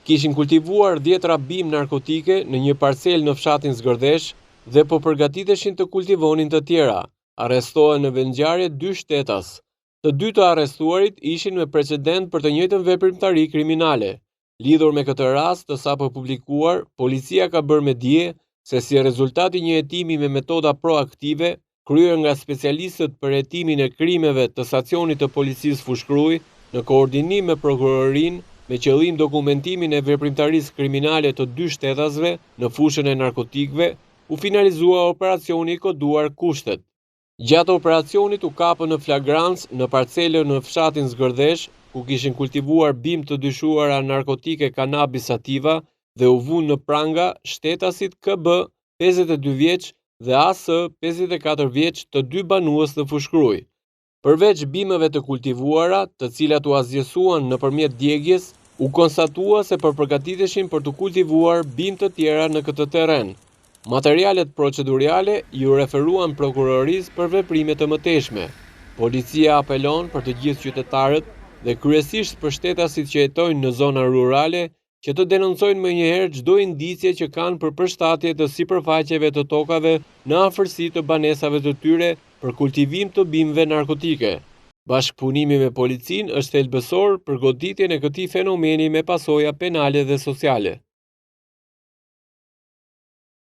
Kishin kultivuar dhjetëra bimë narkotike në një parcelë në fshatin Zgërdhesh dhe po përgatiteshin të kultivonin të tjera. Arrestohen në vendngjarje dy shtetas. Të dy të arrestuarit ishin me precedent për të njëjtën veprimtari kriminale. Lidhur me këtë rast të sapo publikuar, policia ka bërë me dije se si rezultat i një hetimi me metoda proaktive, kryer nga specialistët për hetimin e krimeve të stacionit të policisë Fushë-Krujë, në koordinim me prokurorinë, me qëllim dokumentimin e veprimtarisë kriminale të dy shtetasve në fushën e narkotikëve, u finalizua operacioni i koduar Kushtet. Gjatë operacionit u kapën në flagrancë në parcelën në fshatin Zgërdhesh, ku kishin kultivuar bimë të dyshuara narkotike cannabis sativa dhe u vunë në pranga shtetasit KB, 52 vjeç, dhe AS, 54 vjeç, të dy banues në Fushë-Krujë. Përveç bimëve të kultivuara, të cilat u asgjësuan nëpërmjet djegies, u konstatua se po përgatiteshin për të kultivuar bimë të tjera në këtë terren. Materialet procedurale iu referuan prokurorisë për veprime të mëtejshme. Policia apelon për të gjithë qytetarët dhe kryesisht për shtetasit që jetojnë në zona rurale që të denoncojnë menjëherë çdo indicie që kanë për përshtatje të sipërfaqeve të tokave në afërsi të banesave të tyre për kultivim të bimëve narkotike. Bashkëpunimi me policinë është thelbësor për goditjen e këtij fenomeni me pasoja penale dhe sociale.